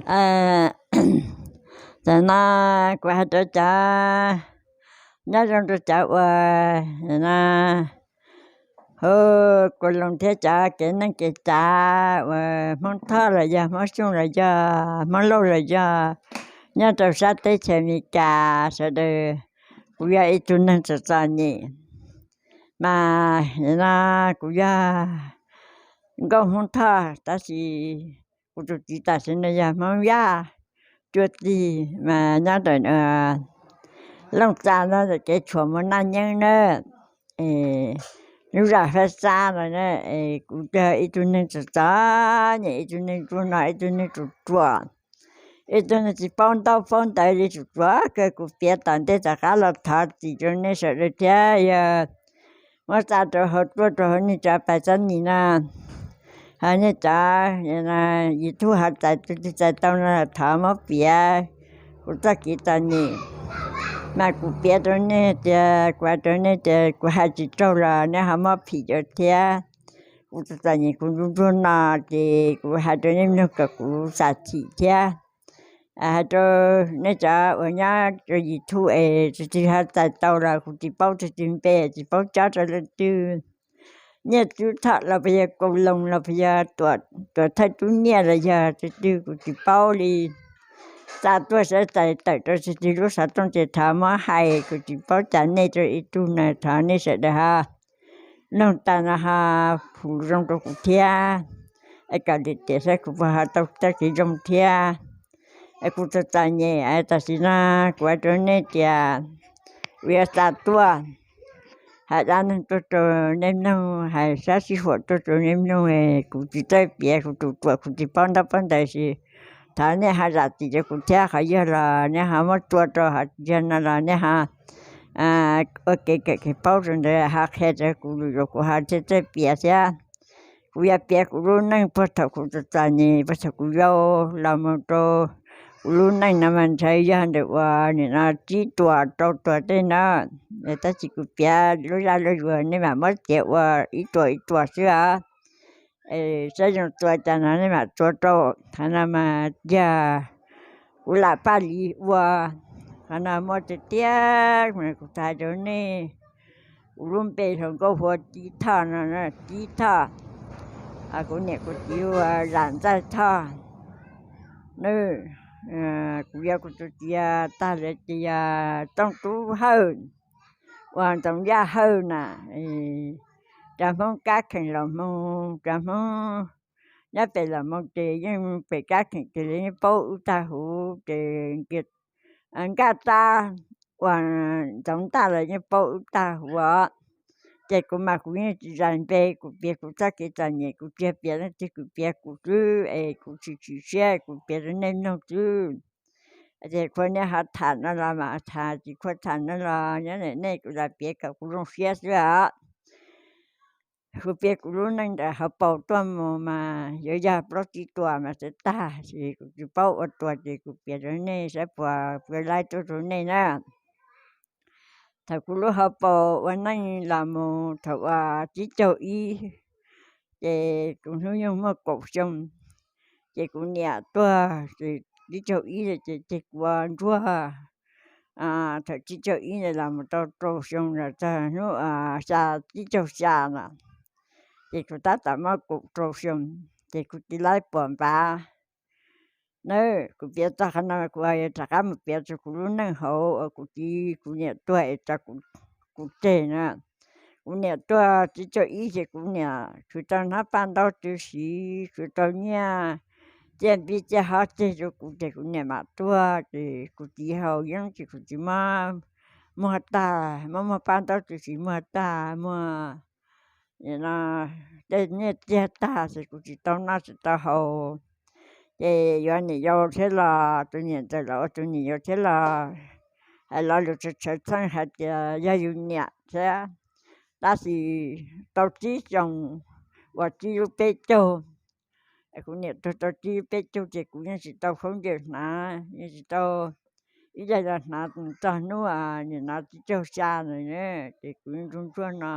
Tam no kuv hais rau cov nyob zoo rau cov uas no hu kua loos thiab cov kev neej kev tsav uas Hmoob Thoj los yog Hmoob Xyooj los yog Hmoob Lauj los yog nyob rau sab teb chaws Amelikas sawv daws, kuv yog ib tug neeg txom txom nyem. Mas no kuv yog nkauj Hmoob Thoj tab sis kuv tus txiv tam sim no yog Hmoob Yaj Cua Txig mas nyob ntawm Looj Txav no ntawm kev tshuam Muas Naj Nyeeb na. Lub zos Fab Xab no na. Kuv yog ib tug neeg txom txom nyem, ib tug neeg ruam no, ib tug neeg ruam ruam, ib tug neeg tsis paub ntaub paub ntawv li, ruam ruam kawg. Kuv piav tom ntej tom qab los thov txim rau nej sawv daws thiab. Yog muab xa rau hauv tuaj rau hauv nej cov pais txob nis no, hauv nej cov YouTube ho txais tus twg txais tau no thov muab piav kuv txoj kev txom nyem. Mas kuv piav rau nej tias, kuv hais rau nej tias kuv hais tsis raug los nej ho muab phim rau thiab. Kuv txom txom nyem kuv ntsuag ntsuag no ces kuv hais rau nej mloog kom kuv xam chim thiab. Hais rau nej cov uas nyob rau YouTube es tus twg ho txais tau los kuv tsis paub tus twg npe, tsis paub cob rau leej twg. Nyiaj Txwb Thoj los puas yog Kaus Loos los puas yog Tuam Thawj Tub Nyiaj los yog tus twg kuv tsis paub li. Xa tuaj saib txais tawm rau tus twg lub xov tooj ces thov muab hais, kuv tsis paub cas nej rau ib tug na. Thov nej sawv daws ho mloog tas no ho hum zoo rau kuv thiab, es kom lim tiam saib kuv puas ho tau txoj kev zoo thiab. Es kuv txom txom nyem, tam sim no kuv hais rau nej tias kuv yuav xa tuaj hais dab neeg tuaj rau nej mloog, hais sab sij huam tuaj rau nej mloog. Kuv tsis txawj piav, kuv tus ruam kuv tsis paub ntaub paub ntawv, sis thov nej ho zam txim rau kuv thiab. Qhov yog los nej ho muab tua rau, qhov tsis yog no los nej ho ua kev kawm kev paub rau ntawd ho qhia rau kuv lus, kuv ho thiaj txawj piav thiab. Kuv yuav piav kuv lub neej puag thaum kuv txom txom nyem, puag thaum kuv yau los mus rau kuv lub neej no mas ntshe yog ntawm uas nim no tsib tuam rau tuam tej no. Tab sis kuv piav lub zaj lub zuag nej mam muab txiav ua ib tuam ib tuam xwb os. Saib zoo tua cas no nej mam tua rau. Qhov no mas yog kuv lam Paj Lis ua, qhov no muaj tiag tiag. Kuv hais rau nej, kuv lub npe hluas nkauj hu ua Tib Thoj no, Tib Thoj. Kuv niam kuv txiv hu ua Zam Ntxaij Thoj. Kuv yog kuv tus txiv tag lawm ces yog Tooj Tub Hawj uas Ntxoov Yaj Hawj na. Cov Hmoob Kab Kheem Los Hmoo, cov Hmoob nyob pem Los Hmoo ces yeej pem Kab Kheem ces lawv yeej paub wb tag huv ces Nkaj Tsab uas Ntxoov Ntaj los yeej paub wb tag huv os. Ces kuv mas kuv yeej tsis zais npe, kuv piav kuv txoj kev txom nyem, kuv tsis piav leej twg, kuv piav kuv xwb es kuv tsis tshwm siab, kuv piav rau nej mloog xwb. Ces khua nej ho tham no los mam tham, tsis khua tham no los nyob ntawm nej, kuv lam piav kom kuv zoo siab xwb os. Kuv piav kuv lub neej ntawm hauv paus tuaj mus mas yuav yog plaub tsib tuas mas xav tag, ces kuv tsis paub ua tuas ces kuv piav rau nej saib puas puav laib tuaj rau nej na. Thaum kuv lub hauv paus ua neej los mus thaum uas tsib caug ib, ces kuv hnub nyoog muaj kaum xyoo, ces kuv niam tuag, tsib caug ib ces kuv ua ntsuag. Thaum tsib caug ib los mus tau rau xyoo los txog hnub xya, tsib caug xya no, ces kuv tab tom muaj kaum rau xyoo, ces kuv txiv laib puas npav na. Kuv piav txog qhov no kuv yuav rov qab mus piav txog kuv lub neej hauv uas kuv txiv kuv niam tuag es tso kuv tseg na. Kuv niam tuag tsib caug ib ces kuv niam tsuas tau hnab paj ntaub tw siv, tsuas tau nyiaj ciaj npib ciaj hob ceg rau kuv ces kuv niam mam tuag, ces kuv txiv haus yeeb ces kuv txiv muab muag tag, muab muag paj ntaub tw siv muag tag, muag tej nyiaj txiag tag ces kuv tsis tau noj tsis tau haus. Ces yuav niam yau thiab los, tus niam ntxawm los ua tus niam yau thiab los, hais lo lus tshawv tshawv txheej hais tias yog yus niam thiab. Tab sis tau tsib xyoos uas tsib lub peb caug, kuv niam tuag tau tsib lub peb caug ces kuv yeej tsis tau khaub ncaws hnav, yeej tsis tau ib daim los hnav txog hnub nim no tsib caug xya no, ces kuv ntsuag ntsuag no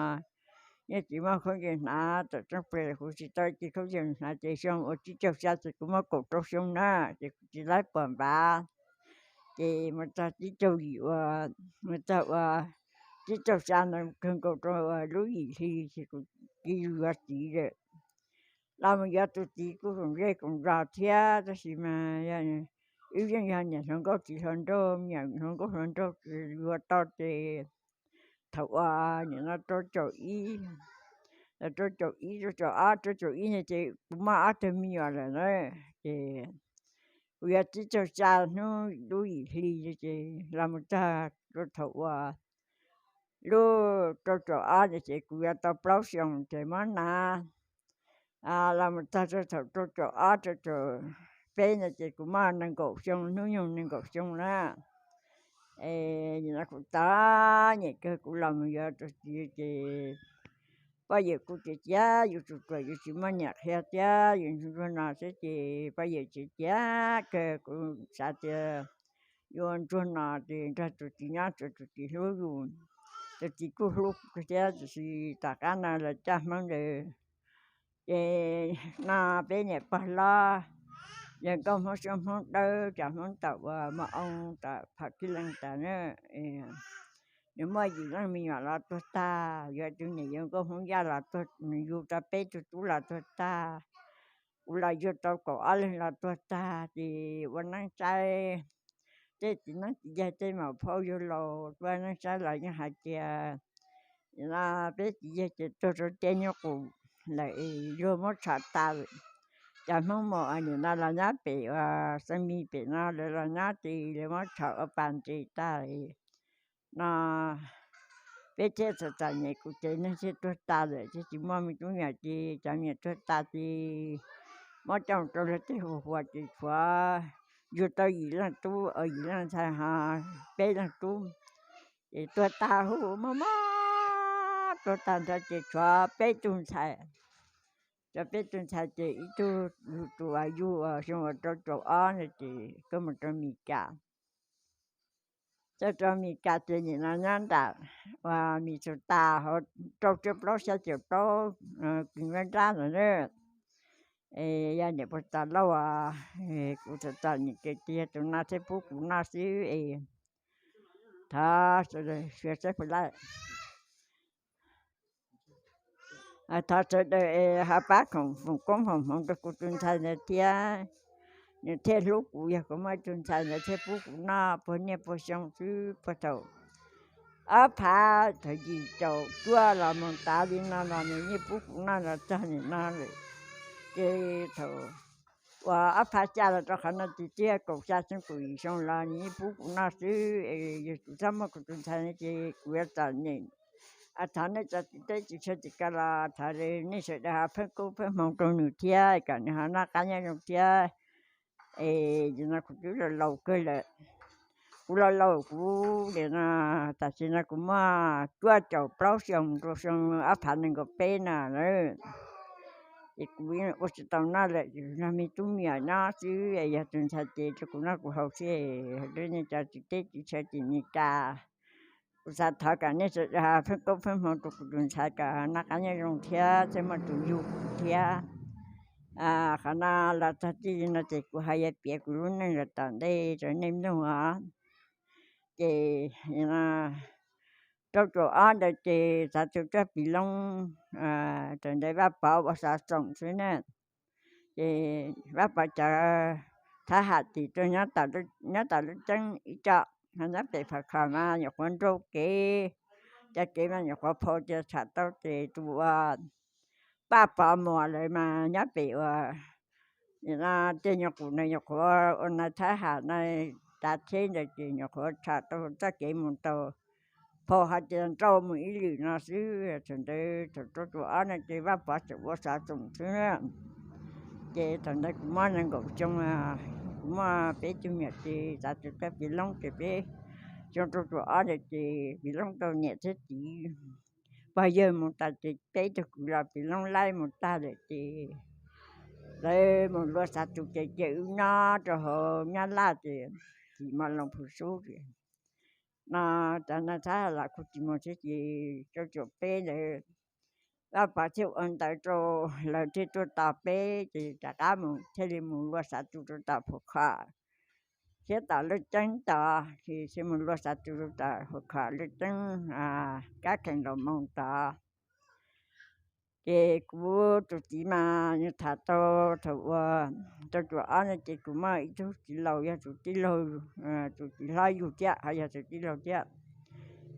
yeej tsis muaj khaub ncaws hnav, tam tseeb pw kuv tsis tau ib ce khaub ncaws hnav ces xyoo ua tsib caug xya ces kuv muaj kaum rau xyoo na, ces kuv tsis laib pom npav. Ces mus txog tsib caug yim ua, mus txog ua tsib caug xya ntawd kawg nkaus rau lub yim hli ces kuv cia li yuav txiv lawm. Los mus yuav tus txiv kuj koom zej koom zos thiab, tab sis mas wb yeej yog niam hluas nkauj txiv hluas nraug, niam hluas nkauj hluas nraug yuav tau ces thaum uas nim no rau caum ib, rau caum ib, rau caum ob, rau caum ib no ces kuv muaj ob tug me nyuam lawm na. Ces kuv yuav tsib caug xya hnub lub yim hli ces los mus txog rau thaum uas lub rau caum ob no ces kuv yuav tau plaub xyoos ces muab hnav los mus txog rau thaum rau caum ob rau caum peb no ces kuv muaj nees nkaum xyoo, hnub nyoog nees nkaum xyoo na. Es kuv txom nyem kawg, kuv los mus yuav tus txiv ces poj yawm kuj tias tias yus tus ruam yus tsis muaj niam qhia thiab yus ntsuag no xwb ces poj yawm tsis tias kawg, kuv xav tias yuav ntsuag no ces nrog tus txiv nyob tsuas tus txiv hlub yus. Tus txiv kuj hlub kuv thiab, tiam sis tom qab no lawv caj Hmoob ntawd ces no peb niam pog hlob yawg nkauj Hmoob Suab Hmoob Dawb, cov Hmoob tom uas Mos Oo, tom Pham Kib Leej tas na, nws muaj yim leej me nyuam los tuag tag, yuav tus niam yau nkauj Hmoob Yaj los tuag, nws yug tau peb tug tub los tuag tag. Kuv los yug tau kaum ob leeg los tuag tag, ces ua neeb saib tej txiv neeb txiv yaig tej maum phauj yug laus ua neeb saib los yeej hais tias peb txiv yaig ces tuag rau tej nyuj qus lawm, luag muab tshom tas lawm. Cov Hmoob Mos nim no los nyob pem uas Xeev Mis pem no, lawv los nyob ces lawv muab tshom ua pas ntses tas no. Peb thiaj txom txom nyem, kuv ces neeg thiaj tuag tas lawm, thiaj tsis muaj me tub me nyuam ces cov me nyuam tuag tas ces muab coj rau luag tej hu huas ces tshuav yug tau yim leej tub, yim leej ntxhais ho peb leeg tub. Ces tuag tas hu mob mob tuag tag nrho ces tshuav peb tug ntxhais. Tshuav peb tug ntxhais ces ib tug yug tus uas yug xyoo uas rau caum ob no ces kuj mus rau Mes Kas. Txawj rau Mes Kas ces nim no nyob nram uas Mis Xus Tas hauv rau cuaj plaub xya caum plaub kis npab nrab ntawd na. Es yog niam puag tas lauj, kuv txom txom nyem ces tiag tus no thiaj pub kuv noj xwb es thov sawv daws, thov sawv daws es ho pab khoom foom koob foom hmoov rau kuv tus ntxhais ntawd thiab. Nws thiaj hlub kuv, yog kuv muaj tus ntxhais ntawd thiaj pub kuv noj puag niaj puag xyoo xwb, puag thaum ob phav thaum yim caum cuaj los mus tas li no los nws yeej pub kuv noj los txog nim no lawm. Ces thaum uas ob phav xya los rau qhov no ces twb yog kaum xya xyoo kaum yim xyoo los nws yeej pub kuv noj xwb. Yog kuv txhob muaj kuv tus ntxhais no ces kuv yuav txom nyem. Thov nej tso tsis teb tsis chaw tsis kawg los thov nej sawv daws ho pheej koob pheej hmoov rau nws thiab kom nws ho noj qab nyob zoo thiab. Es no kuv twb laus laus kawg lawm. Kuv laus laus kuv li no, tam sim no kuv muaj cuaj caum plaub xyoo rau xyoo ob phav nees nkaum peb no na. Ces kuv ua tsis tau noj lawm, nrog me tub me nyuam nyob xwb, yog tus ntxhais ces rau kuv noj kuv haus xwb. Rau nej tso tsis teb tsis chaw tsis Mes Kas, kuv xav thov kom nej sawv daws pheej koob pheej hmoov rau kuv tus ntxhais kom noj qab nyob zoo thiab thiaj muaj tus yug kuv thiab. Qhov no los txog txij li no ces kuv ho yuav piav kuv lub neej los tom ntej rau nej mloog os. Ces rau caum ob ntawd ces xav tus tuaj Pis Loob, thaum ntawd Vaj Pov ua xov xoom xwb na. Ces Vaj Pov cov thab ham tim tuaj nyob tom lub ceeb ib co, ho nyob pem Pham Khom mas nyuam qhuav nrau kev, cov kev mas nyuam qhuav phau tias tsham tau ces tus ua Vaj Pov Muas lawv mas nyob pem uas tej nyuag qus na nyuam qhuav ua nais thab ham na, tav tsheb ntawd ces nyuam qhuav tsham tau txoj kev mus tau, phau hais tias nrau mus ib lwm no xwb. Thaum ntawd thaum rau caum ob no ces Vaj Pov tseem ua xov xoom xwb. Ces thaum ntawd kuv muaj nees nkaum xyoo, kuv muaj peb tug me nyuam ces xav tus tuaj Pis Loob ces peb xyoo rau caum ob ntawd ces Pis Loob tau niam thiab txiv pog yawg mus tas ces peb tug kwv los Pis Loob laib mus tag lawm ces lawv mus lua xav tus ces cia wb nyob rau hauv Nyab Laj ces tim Mos Loos Phu Sub no. Cov nais thab ham los kuj tsis mus thiab ces rau caum peb ntawd Vaj Pov thiaj ua ntawv rau lawv thiaj tuaj tos peb ces rov qab mus thiaj li mus lua xav tu rau tom Phuv Khom thiab tom Laj Ceeb tod, ces thiaj mus lua xav tu rau tom Phuv Khom Laj Ceeb, kab kheem los moo tod. Ces kuv tus txiv mas nws tham tau thaum uas rau cuam ob no ces kuv muaj ib tug txiv laus yog tus tij laug, tus txiv hlob yug thiab ho yog tus tij laug thiab.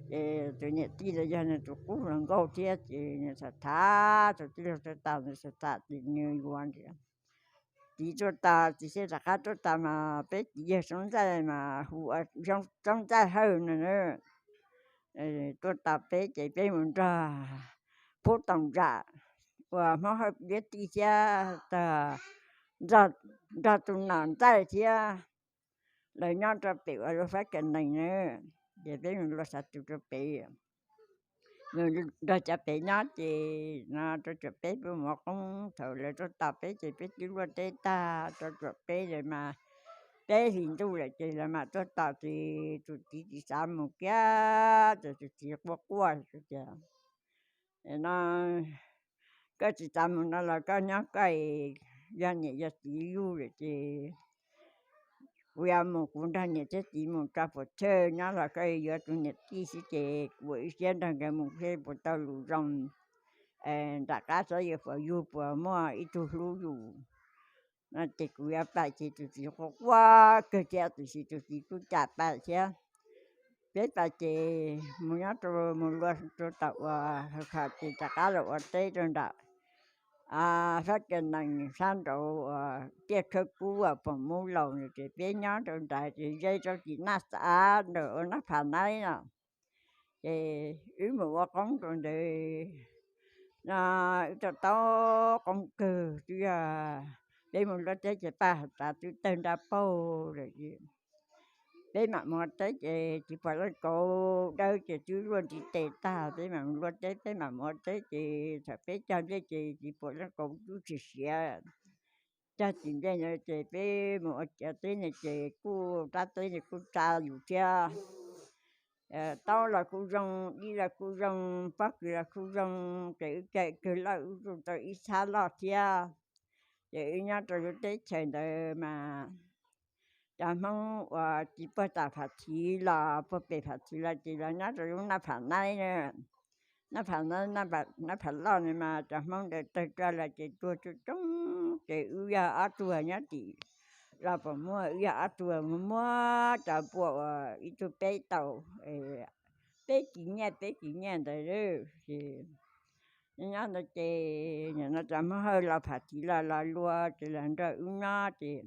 Ces tus niam tij los yog nws tus qub hluas nkauj thiab ces nws tham tham tus tij laug tuaj tas nws tham tham ces nws yuav tias, txiv tuaj tas txiv thiaj rov qab tuaj tas mas peb txiv yawg Txoob Ntxaij mas hu ua Txoob Ntxaij Hawj no na. Tuaj tas peb ces peb mus nrog Phub Toom Zam uas Hmoob Hawj liab tij thiab tag, nrog tus nom Ntxaij thiab lawv nyob rau pem uas lub fab ka nees na. Ces peb mus lua xav tu rau pem, mus nrog cov pem nyob ces no rau cuam peb puas muaj qoob thaum lawv tuaj tos peb ces peb twb luaj teb tag rau cuam peb lawm mas peb hlis ntuj lawm ces lawv mam tuaj tos ces tus txiv tsis xav mus kiag ces tus txiv quaj quaj tias, no koj tsis xav mus no los koj nyob koj, yog niam yog txiv yug lawm ces kuv yuav mus kuv nrog niam thiab txiv mus tso puas chawj nyob los koj yuav tus niam tij xwb ces kuv ua ib siab nrog nkawd mus seb puas tau lus zoo, nram qab saib yuav puas yug puas muaj ib tug hlub yus no ces kuv yuav pais ces tus txiv quaj quaj kawg thiab tiam sis tus txiv kuj cam pais thiab. Peb pais ces mus nyob rau mus lua rau tom uas Hawj Khom ces rov qab los ua teb rau nram fab ka nees sab nraud uas tiaj khawb kub uas pom mub laus no ces peb nyob rau nrad ces ze rau tim Naj Xav ntawm ua Naj Pham Naib no. Ces wb mus ua qoob rau ntawd no, wb tau tau qoob kawg twb yog peb mus luaj teb ces paj has tas twb tawg nra paug lawm. Peb mam mus ua teb ces txiv pom leej kauv dawb ces twb luaj ntiv tes tag, peb mam mus luaj teb, peb mam mus ua teb ces thaum peb cog nplej ces txiv pom leej kauv twb tsis siav. Cog tsis nplej ntawd ces peb mus ua ciav teb no ces kuj rab teb no kuj tsa yus thiab. Taub los kuj zoo, dib los kuj zoo, pob kws los kuj zoo, ces wb cog kawg loj wb kuj tau ib txhab loj thiab. Ces wb nyob rau lub teb chaws ntawd mas cov Hmoob uas tsis puag tam Pham Thiv los puag pem Pham Thiv los ces los nyob rau lub Naj Pham Naib, Naj Pham Naib, Naj Pham Loj no mas cov Hmoob ntawd tawg rog los ces tuag coob coob ces wb yog ob tug nyob tim los puas muaj, wb yog ob tug mus muab cov npua uas ib tug peb tau peb kis nyiaj peb kis nyiaj ntawd ces nyob ntawd ces nim no cov Hmoob Hawj los Pham Thiv los los lua ces los nrog wb nyob ces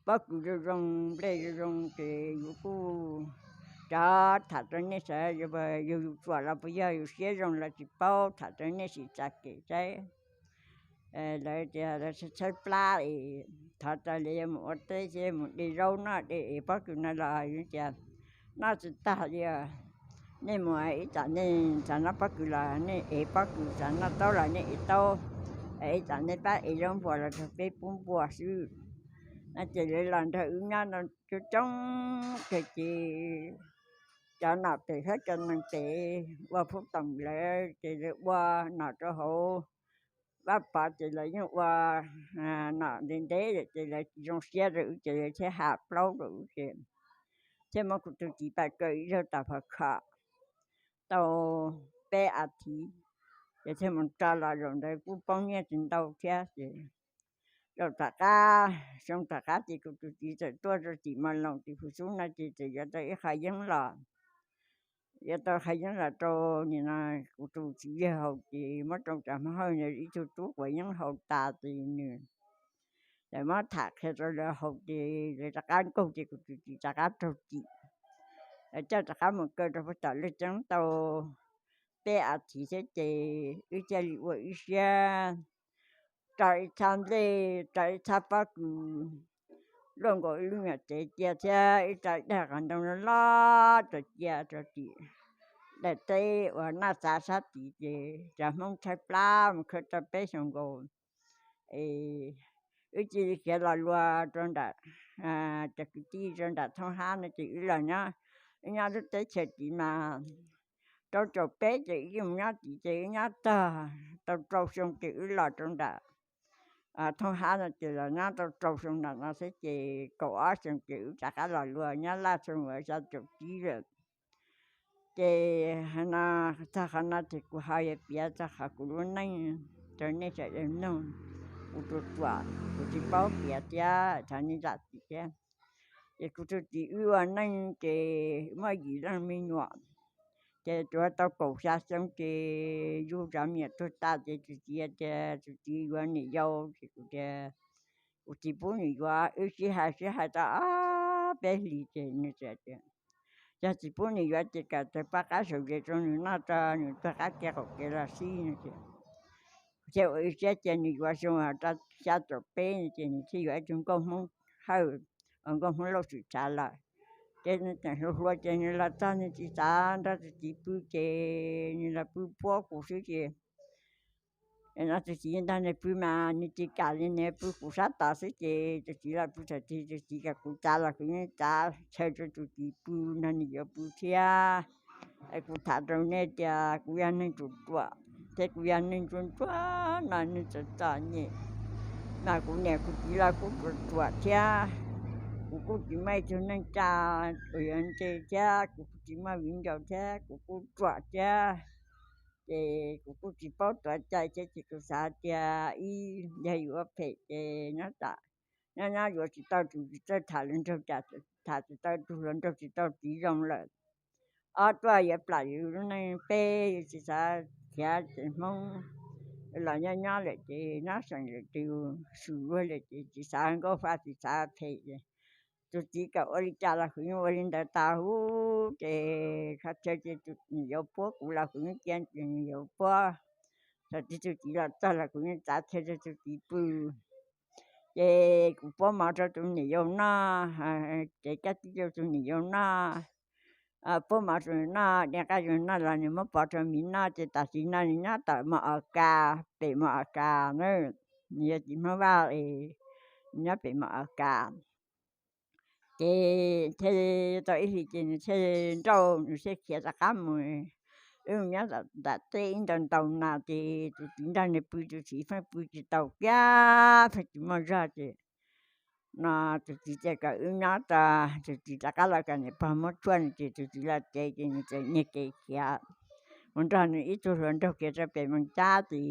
pob kws zoo zoo, nplej zoo zoo ces yus kuj cov tham rau nej saib, yog yus tsuam los puas yog yus siab zoo los tsis paub, tham rau nej sim txav kev saib. Lawv tias lawv tshaib tshaib plab es thov tas li yuav mus ua teb thiab mus de zaub noj de es pob kws no los yus tias noj tsis tag li. Nej mus ib tsam nej xav noj pob kws los nej ev pob kws, xav noj taub los nej ev taub, ib tsam nej pab ev zaub npua los rau peb pub npua xwb. No ces lawv los nrog wb nyob no coob coob kawg ces cov nom pem fab cov nees pem ua Phub Toom lawv ces lawv ua nom rau hauv Vaj Pov ces lawv yeej ua nom ntev ntev lawm ces lawv tsis zoo siab rau wb ces lawv thiaj ham plaub rau wb ces thiaj muab kuv tus txiv pais kaw ib zaug tom Phuv Khom tau peb as thiv, ces thiaj mus tso los zaum ntawd kuj poob nyiaj tsis ntau thiab ces zaum tom qab, xyoo tom qab ces kuv tus txiv txawm tuaj rau tim Mos Loos tim Phuv Xub no ces txawm yuav tau ib qho yeeb los, yuav tau qho yeeb los rau nim no kuv tus txiv yawg haus ces muab rau cov Hmoob Hawj ib tug tub quav yeeb haus tas ces nws txawm muab tham qhia rau lawv haus ces lawv rov qab nkaug ces kuv tus txiv rov qab raug txim, lawv coj rov qab mus kaw rau puag tom Laj Ceeb tau peb as thiv thiab ces wb thiaj li ua ib siab rau ib txhab nplej, rau ib txhab pob kws, luaj nkaus ib lub nyuam tsev cia thiab ib rau ib daig qhov ntoo loj loj rau cia rau tim daim teb uas Naj Xav sab tid ces cov Hmoob tshaib plab mus khawb tau peb xyoos nkaus. Es wb cia li khiav los lua rau nram cov kwv tij rau nram Thoob Hab no ces wb los nyob, wb nyob lub teb chaws tid mas rau caum peb ces wb mus nyob tid ces wb nyob tag tau rau xyoo ces wb los rau nram Thoob Hab no ces los nyob tau rau xyoo nram no xwb ces kaum ob xyoo ces wb rov qab los luag nyob laj xyoo uas xya caum tsib lawm. Ces no, txog qhov no ces kuv ho yuav piav txog qhov kuv lub neej rau nej sawv daws mloog. Kuv tus ruam kuv tsis paub piav thiab thov nej zam txim thiab. Ces kuv tus txiv wb ua neej ces muaj yim leej me nyuam, ces tuav tau kaum xya xyoo ces yug cov me nyuam tuag tas ces tus txiv tias tus txiv yuav niam yau ces kuv tias kuv tsis pub nws yuav, wb sib hais sib hais tau ob peb hlis ces nws tias yog tsis pub nws yuav ces kom tawg poj qab saum zes rau nws noj tso nws tuag qab kev qaum kev los xij no ces thiaj ua ib siab cia nws yuav xyoo rau xya caum peb no ces nws thiaj yuav ib tug nkauj Hmoob Hawj, nkauj Hmoob Lauj Swm Tshav lawm. Ces nws tseem hluas hluas ces nws los txog nws tsis xav nrog tus txiv pw ces nws los pw puab kuv xwb ces no tus txiv nrog nws pw mas nws tsis kam li, nws pw kuv sab tod xwb ces tus txiv los pw txawm tis tus txiv kom kuv txav los kuv yeej txav chaw rau tus txiv pw nrog nws yuav pw thiab. Es kuv tham rau nej tias kuv yog neeg ruam ruam thiab kuv yog neeg ntsuag ntsuag no neeg txom txom nyem, mas kuv niam kuv txiv los kuj ruam ruam thiab. Kuv kuj tsis muaj ib tug neej tsa uas yuav ntse thiab, kuv kuj tsis muaj viv ncaus thiab, kuv kuj ruam thiab. Ces kuv kuj tsis paub tuav cai thiab ces kuv xav tias ib yog yus ua phem ces nyob tam, nyob nyob yuav tsis tau tus tsis txawj tham lus nraug cas, tham tsis tau tus hluas nraug tsis tau txiv zoo lawm. Ob tuaj yuav plam yus lub neej peb yuav tsis xav khiav ces Hmoob los nyob nyob lawm ces nyob seem lawm ces swm luag lawm ces tsis xav nkauj fa tsis xav phem ces tus txiv kom ua li cas los kuv yeej ua li ntawd tas huv ces qhov chaw ces tus niam yau puab kuv los kuv yeej cia tus niam yau puab, txawm tus txiv los txog los kuv yeej txav chaw rau tus txiv pw. Ces kuv puab mov rau tus niam yau noj, ces kaj tib rau tus niam yau noj, puab mov rau nws noj, niaj qab rau nws noj los nws muab pov rau miv noj ces tam sim no nws nyob tom Mos Os Kas, pem Mos Os Kas na, nws yog txiv Hmoob Vaj es nws nyob pem Mos Os Kas. Ces thiaj tau ib hlis ces nws thiaj nrauj, nws thiaj khiav rov qab mus, wb mus nyob nram teb ib ntau ntau nas ces tus txiv nrog nws pw, tus txiv pheej pw tsis tau kiag, pheej tsis muaj zog ces no tus txiv tias kom wb nyob tso, tus txiv rov qab los kom niam pog muab tshuaj no ces tus txiv los tsev ces nws txawm nyiag kev khiav mus nrog nws ib tug hluas nraug khiav rau pem Moos Cab ces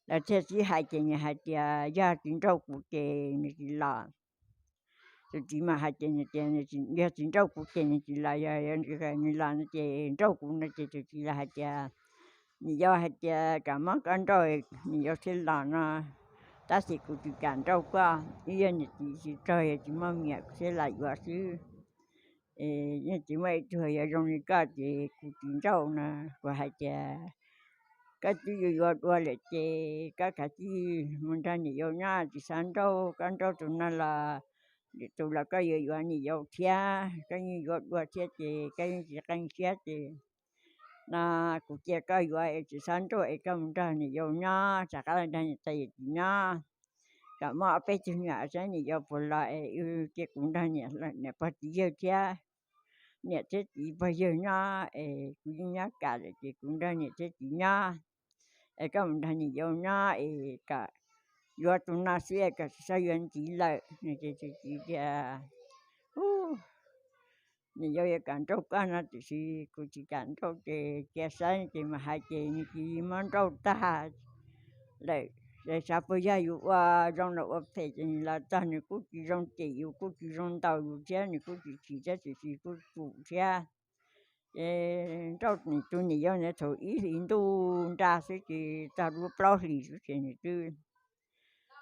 lawv thiaj sib hais ces nws hais tias yog tsis nrauj kuv ces nws tsis los. Tus txiv mas hais ces nws tias yog tsis nrauj kuv ces nws tsis los, yog nws los no ces nrauj kuv no ces tus txiv los hais tias niam yau hais tias kom muab koj nrauj niam yau thiaj los no, tab sis kuv tsis kam nrauj koj, ib yog niam txiv tsis txog yog tsis muaj me nyuam kuv thiaj los yuav xwb. Yeej tsis muaj ib tug yuav zoo li koj ces kuv tsis nrauj no. Kuv hais tias koj twb yuav yuav dua lawm ces koj kav tsij mus nrog niam yau nyob tsis xav nrauj, koj nrauj tus no los lwm tus los koj yuav yuav niam yau thiab, koj yeej yuav dua thiab ces koj yeej tsis qee siab ces no kuv cia koj yuav es tsis xav nrauj es koj mus nrog niam yau nyob, rov qab los nrog niam tais yawm txiv nyob, kom muaj ob peb tug me nyuam saib niam yau puas los es cia kuv nrog niam pog txiv yawg thiab, niam thiab txiv pog yawg nyob es kuv yeej nyob kam lawm ces kuv nrog niam thiab txiv nyob, es koj mus nrog niam yau nyob es kom yuav tus no xwb es kom tsis txhob yuav ntxiv lawm no ces tus txiv tias niam yau yuav kam nrauj koj no tiam sis kuv tsis kam nrauj ces cia saib ces mas hais ces nws cia li muab nrauj tag lawm. Xav puas yog yus ua zoo los ua phem ces nws los txog nws kuj tsis zoo cem yus, kuj tsis zoo ntaus yus thiab, nws kuj tsis chim thiab, tiam sis kuj tsum thiab. Ces nrauj tus niam yau ntawd thaum ib hlis ntuj nra xwb ces txog lub plaub hlis xwb ces nws twb,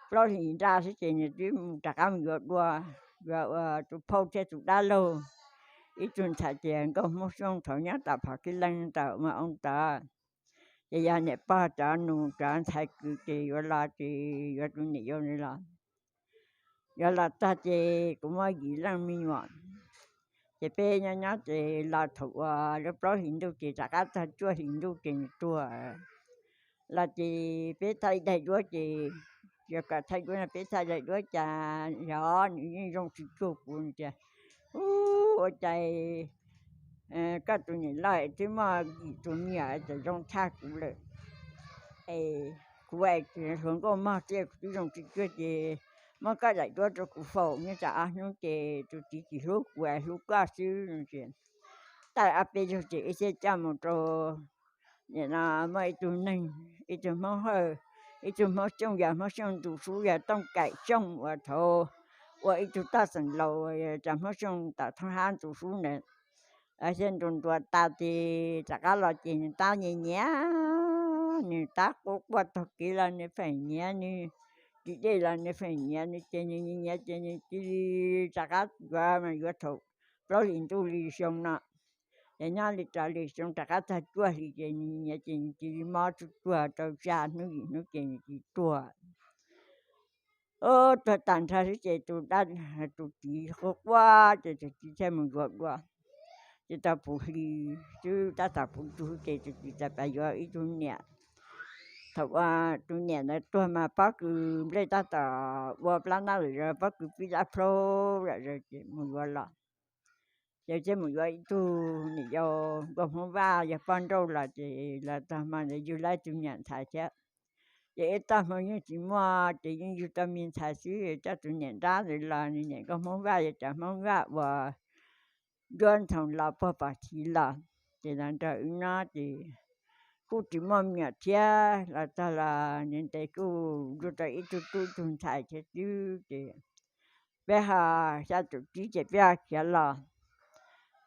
plaub hlis nra xwb ces nws twb mus rov qab mus yuav dua, yuav ua tus phauj thiab tus dab laug, ib tug ntxhais tias nkauj Hmoob Xyooj thaum nyob tom Phom Kib Leej ntawm Mas Oo tod. Ces yog niam pog cov nus cov ntxhais kwv ces yuav los ces yuav tus niam yau ntawd los. Yuav los txog ces kuv muaj yim leej me nyuam, ces peb nyob nyob ces los thaum uas lub plaub hlis ntuj ces rov qab txog cuaj hlis ntuj ces nws tuag. Los ces peb thaij daim duab ces, yog kom thaij duab no peb thaij daim duab cas yog nws yeej zoo tsis cuag kuv, nws tias ub ua cas koj tus niam loj twb muaj yim tus me nyuam txawm zoo tshaj kuv lawm. Es kuv hluas nkauj mog thiab kuv twb zoo tsis cuag ces muab koj daim duab rau kuv faus nyob tsam ob hnub ces tus txiv tsis hlub kuv, hlub koj xwb. Tawm ob peb zaug ces ib txhia coj mus rau, nim no muaj ib tug neeg, ib tug Hmoob Hawj, ib tug Hmoob Xyooj, yog Hmoob Xyooj Ntu Sub, yog Tooj Kaim Xyooj uas thaum ua ib tug toj xeem laus, cov Hmoob Xyooj tom Thoob Hab Ntu Sub ntawd. Xyov ntuas ntuas tas ces rov qab los ces nws tab nyias nyiam, nws tab quaj quaj taug kev los nws pheej nyiam, nws ris dej los nws pheej nyiam, nws ces nws nyiam nyiam ces nws cia li rov qab yuav mas yuav thaum plaub hlis ntuj li xyoo no. Ces nyob li rau li xyoo rov qab txog cuaj hli ces nws nyiam ces nws cia li mob tsuj tsuag rau xya hnub yim hnub ces nws cia li tuag. Tuag tag nrho xwb ces tus dab, tus txiv quaj quaj ces tus txiv thiaj mus yuav dua. Ces tau puv hli xwb, tab tom puv tug ces tus txiv txawm pab yuav ib tug niam. Thaum tus niam ntawd tuag mas pob kws nplej tab tom ua plab nab lawm, pob kws pib dab plhaub lawm ces mus yuav los. Ces thiaj mus yuav ib tug niam yau nkauj Hmoob Vaj yog poj nrauj los ces los txog hmo ntawd yug laib tus niam ntxhais thiab. Ces ib txoj hmoo yeej tsis muaj ces yeej yug tau me ntxhais xwb, coj tus niam nrab ntawd los, nws niam nkauj Hmoob Vaj yog cov Hmoob Vaj uas nruab ntxhoo los puag pom thiv los. Ces los nrog wb nyob ces kuj tsis muaj me nyuam thiab, los txog los ntev ntev kuj yug tau ib tug tub ib tug ntxhais thiab xwb ces peb ho xya caum tsib ces peb ho khiav los.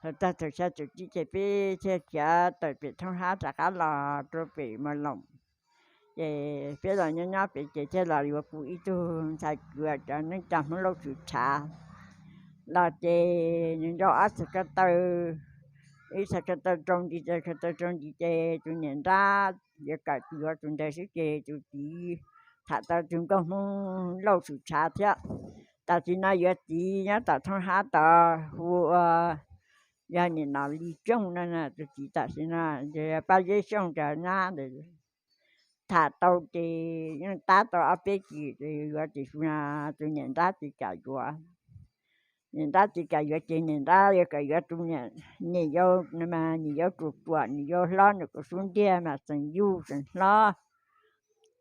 Thaum tag thaum xya caum tsib ces peb thiaj khiav tawm pem Thoob Hab rov qab los rau pem Mos Loos. Ces peb los nyob nyob pem ces thiaj los yuav kuv ib tug ntxhais kwv, cov neej tsa Hmoob Lauj Tswv Tshav los ces nws nco ob txhais ko taw, ib txhais ko taw rau nti, txhais ko taw rau nti ces tus niam nrab yuav kawm yuav tus ntawd xwb ces tus txiv tham tau tus nkauj Hmoob Lauj Tswv Tshav thiab. Tam sim no yuav txiv nyob tom Thoob Hab tod hu ua, yog nim no Lis Xyooj no, tus txiv tam sim no ces Paj Zeb Xyooj cov nyab ntawd. Tham tau ces yeej tab tau ob peb kis ces yuav, tiam sis tus niam nrab tsis kam yuav. Niam nrab tsis kam yuav ces niam nrab yuav kom yuav tus niam, niam yau, niam yau ruam ruam, niam yau hlob nws kuv xub ntiag mas xeem yug xeem hlob.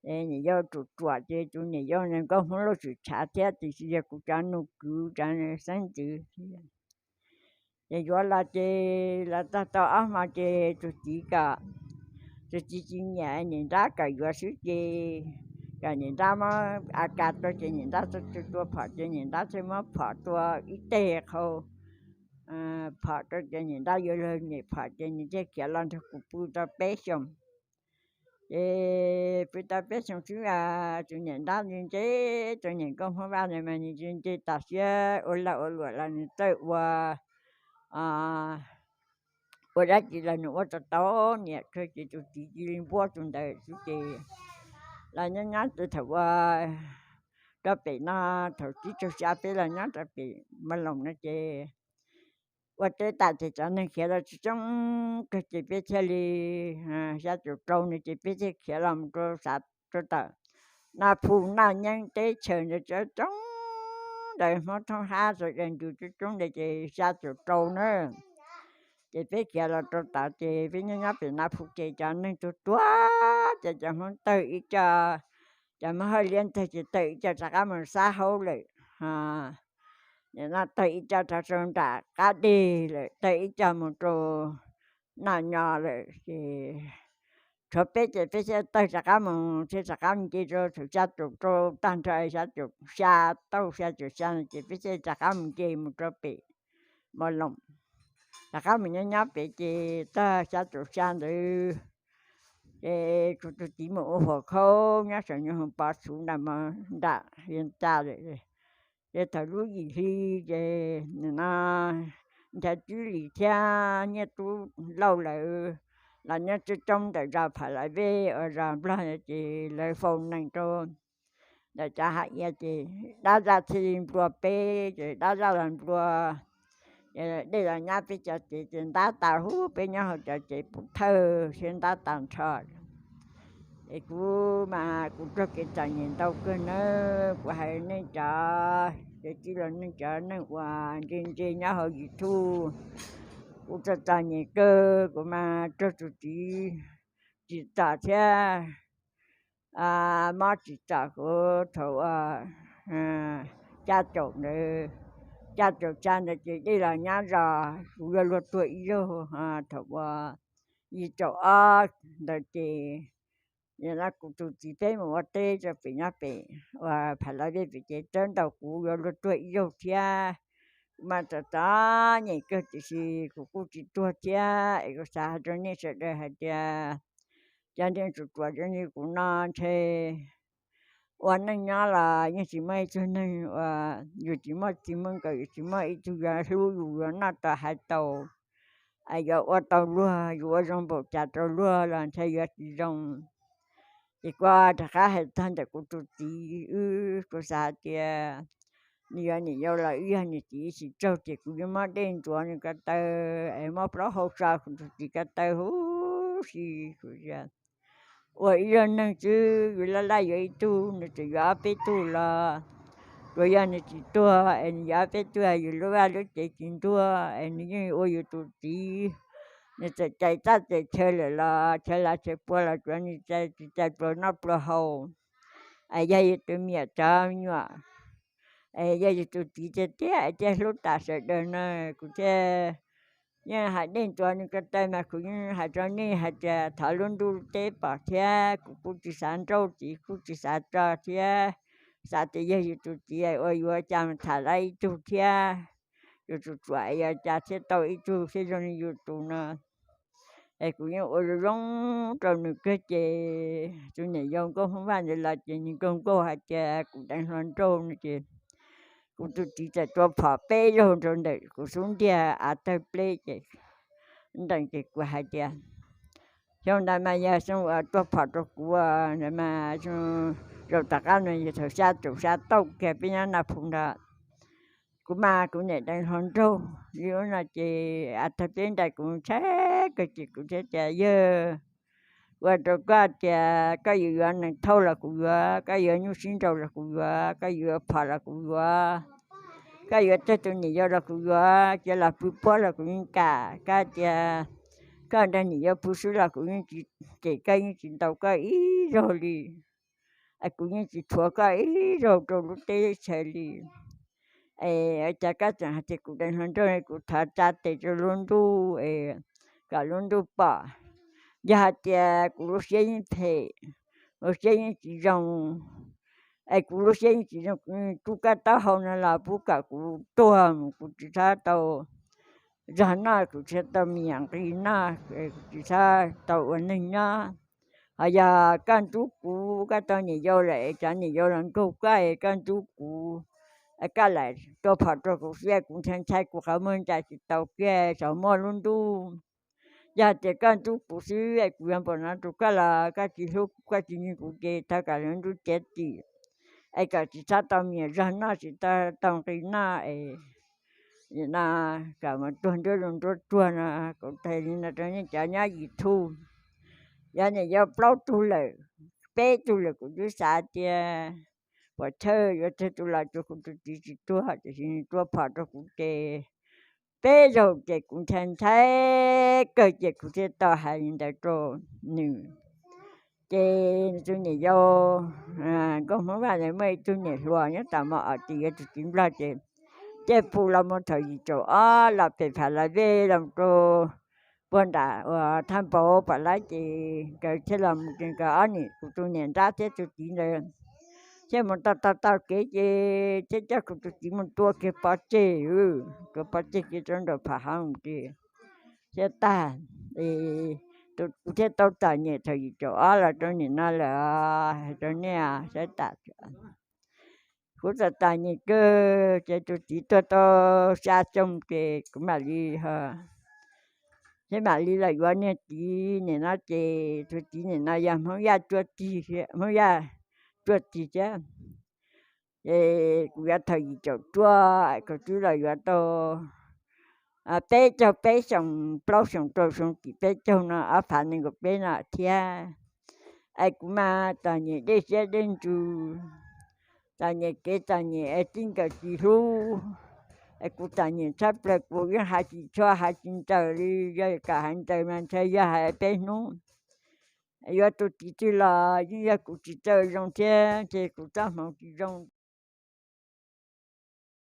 Niam yau ruam ruam ces tus niam yau nkauj Hmoob Lauj Tswv Tshav thiab, tiam sis yog kuv cov nus kwv cov xeeb ntxwv. Ces yuav los ces los txog tau ob hmo ces tus txiv kom, tus txiv tsis nyiam, niam nrab kom yuav xwb ces kom niam nrab muab A Kas tua ces niam nrab tua tua phom ces niam nrab thiaj muab phom tua ib teg qhau phom rau ces niam nrab yuav luag nyem phom ces nws thiaj khiav los nrog kuv pw tau peb xyoos. Ces pw tau peb xyoos xwb tus niam nrab ntse ntse, tus niam nkauj Hmoob Vaj ntawd mas nws ntse ntse tas siab ua lag ua luam los nws txawj ua, ua dab tsi los nws ua tau tau niam kawg ces tus txiv cia li npuab tus ntawd xwb ces los nyob nyob ces thaum ua rau pem no, thaum tsib caug xya peb los nyob rau pem Mos Loos no ces ua teb tas ces cov neeg khiav los tsis coob kawg ces peb thiaj li, xya caum rau no ces peb thiaj khiav los mus rau, rau tom Naj Phu Naj Nyeeb teb chaws ntawd coob coob ntawd, Hmoob Thoob Hab sawv daws nrug coob coob ntawd ces xya caum rau na. Ces peb khiav los rau tod ces peb nyob nyob pem Naj Phu ces cov neeg tuag tuag ces cov Hmoob tawg ib co, cov Hmoob Hawj Liab ntawg ces tawg ib co rov qab mus Xab Haub lawm, tawg ib co rov rau nram qab deg lawm, tawg ib co mus rau Naj Nyo lawm ces tshuav peb ces peb thiaj tawg rov qab mus, thiaj rov qab nce rau thaum xya caum rau tag nrho, xya caum xya tau xya caum xya no ces peb thiaj rov qab mus nce mus rau pem Mos Loos, rov qab mus nyob nyob pem ces tag xya caum xya ntawd ces kuv tus txiv mus ua huam khaub nyob saum nyuj hoom Pov Xuv nram Mos, nram Vias Cas lawm. Ces thaum lub yim hli ces nim no Nchaiv Tswb Lis thiab Nyiaj Tub Lauj lawv los nyob coob coob ntawm zos Pham Lais Vej uas zos Nplog ces lawv faus nees rau ntawm cov hav iav ces dab zaj thiaj li nplua peb ces dab zaj los nplua, dej los nyab peb cov tsev ces ntab tas huv, peb nyob hauv cov tsev pub thawj thiab ntab tas nrho. Es kuv mas kuv raug kev txom nyem ntau kawg nawb, kuv hais nej cov, ces tij laug nej cov neeg uas ntse ntse nyob hauv YouTube, Kuv txom txom nyem kawg, kuv mas raug tus txiv tsim txom thiab mob tsim txom kuv thaum uas xya caum ntawd, xya caum xya ntawd ces dej los nyab zos, kuv yuav luag tuag ib zaug. Thaum uas yim caum ob ntawd ces no kuv tus txiv peb mus ua teb rau pem nyob pem uas Phav Las Vej pem ces tsawb ntaus kuv yuav luag tuag ib zaug thiab. Kuv mas txom txom nyem kawg tiam sis kuv kuj tsis tuag thiab es kuv xav hais rau nej sawv daws hais tias cov neeg tsuas tsuas zoo li kuv no ntshe ua neej nyob los yeej tsis muaj ib tug neeg uas yus tsis muaj txiv muaj nkawm, yus tsis muaj ib tug yuav hlub yus yuav noj tau hais tau, yuav ua tau luag, yus ua zoo npaum cas rau luag los ntshe yuav tsis zoo. Ces kuv rov qab hais txog ntawm kuv tus txiv wb, kuv xav hais tias nws yuav niam yau los wb yog nws txiv ib tsis raug ces kuv yuav muab dej ntxuav nws ko taw es muab plaub hau so kuv tus txiv ko taw huv si. Kuv ua ib zag neeg xwb, yuav laj laj yuav ib tug, nws tseem yuav ob peb tug los tsuas yog nws tsis tuag es nws yuav ob peb tug, yus lub vaj lub tsev tsis ntuag es nws yeej ua yus tus txiv. Nws txawm cais txaj cais chaw lawm los chaw lav chaw pua los tsuav nws cais, tsis cais pluas noj pluas haus. Es yog yus tus me nyuam cov me nyuam, es yog yus tus txiv tiag tiag es thiaj hlub tas sawv daws na. Kuv thiaj yeej hais dej ntxuav nws ko taw mas kuv yeej hais rau nej hais tias thov lub ntuj teb pom thiab, kuv kuj tsis xav nrauj txiv, kuj tsis xav tso thiab, xav tias yog yus tus txiv ua yuav cas mus tham lawv ib tug thiab, yus tus tsuam yuav cas thiaj tau ib tug thiab zoo li yus tus no. Es kuv yeej ua zoo zoo rau nws kawg ces tus niam yau Nkauj Hmoob Vaj ntawd los ces nws nkaug nkaug hais tias kuv deev hluas nraug no ces kuv tus txiv txawm tua phom peb zaug rau ntawm kuv xub ntiag av tawg pleb ces ntees ces kuv hais tias xyoo ntawd mas yog xyoo uas tua phom rau kuv ntawd mas zaum tom qab no yog thaum xya caum xya tauj kiag peb nyob Naj Phu ntawd. Kuv mas kuv niam deev hluas nraug li ub no ces av tawg pleb nraim kuv ntshai kawg ces kuv thiaj tias yawg, ua rau koj tias koj yuav yuav nees thauj los kuv yuav, koj yuav nyuj sib nraus los kuv yuav, koj yuav phom los kuv yuav, koj yuav tawg tus niam yau los kuv yuav, cia los pw puab los kuv yeej kam. Koj tias koj nrog niam yau pw xwb los kuv yeej tsis cem koj, yeej tsis ntaus koj ib zaug li. Es kuv yeej tsis thuav koj ib zaug rau lub teb chaws li. Es cas koj tseem hais tias kuv deev hluas nraug, kuv thov tsa tes rau lub ntuj es kom lub ntuj pom. Yog hais tias kuv lub siab yeej phem, lub siab yeej tsis zoo, es kuv lub siab yeej tsis zoo, kuv yeej rub koj taub hau no los pub kom kuv tuag mus, kuv tsis txhob tau zog noj, kuv tsis txhob tau me nyuam nqi noj, kuv tsis txhob tau ua neeg nyob. Ho yog koj ntxub kuv, koj tau niam yau lawm es cov niam yau los nkaug koj es koj ntxub kuv, koj lam tua phom rau kuv xwb, kuv ntshai ntshai kuv qhov muag ntsais tsis tau kiag saum muaj lub ntuj. Yog tias koj ntxub kuv xwb es kuv yuav npaum no rau koj los koj tsis hlub kuv, koj tsis ntseeg kuv ces thov kom lub ntuj txiav txim, es kom tsis txhob tau me nyuam zog noj, tsis txhob tau nqi noj es no, kom mus tuag nruab zoov nruab tsuag no. Kuv teb li no rau nej cov nyob YouTube, yog niam yau plaub tug lawm, peb tug lawm kuv twb xav tias puas chawj yuav tawg tus los tsuas kuv tus txiv tsis tuag, tiam sis nws tua phom rau kuv ces peb zaug ces kuv ntshai ntshai kawg ces kuv thiaj tau hais li ntawd rau nws. Ces tus niam yau Nkauj Hmoob Vaj ntawd muaj ib tug niam hluas nyob tom Mos Os, ces yuav tus txiv Nplog ces thiaj pw los mus thaum yim caum ob los pem Phav Las Vej los rau puag nram uas Thaj Npauv Pam Laib ces nkawd thiaj los mus ces nkawd ob niam, kuv tus niam nrab thiab tus txiv ntawd thiaj mus tau tau tau kev ces thiaj coj kuv tus txiv mus tua kiag pov tseg, tua pov tseg kiag rau nraum pham hauv ces thiaj tag. Kuv thiaj tau txom nyem thaum yim caum ob los rau nim no lawm, hais rau nej saib tas. Kuv txom txom nyem kawg ces tus txiv tuag tau xya xyoo ces kuv mam li, thiaj mam li los yuav niag txiv nim no ces tus txiv nim no yog Hmoob Yaj Tsuaj Tig, Hmoob Yaj Tsuaj Tig thiab. Ces kuv yuav thaum yim caum cuaj, kuv twb los yuav tau peb caug peb xyoos, plaub xyoos rau xyoo tim peb caug no, ob phav nees nkaum peb no thiab. Es kuv mas txom nyem dej siab dej ntsws, txom nyem kev txom nyem es txij nkawm tsis hlub, Kuv txom nyem tshaj plaws, kuv yeej hais tsis tshua hais tsis nrawm li, yog kam hais nrawm mas ntshe yog hais peb hnub. Yuav tus txiv twg los yeej yog kuv tsis txawj zoo thiab ces kuv txoj hmoov tsis zoo.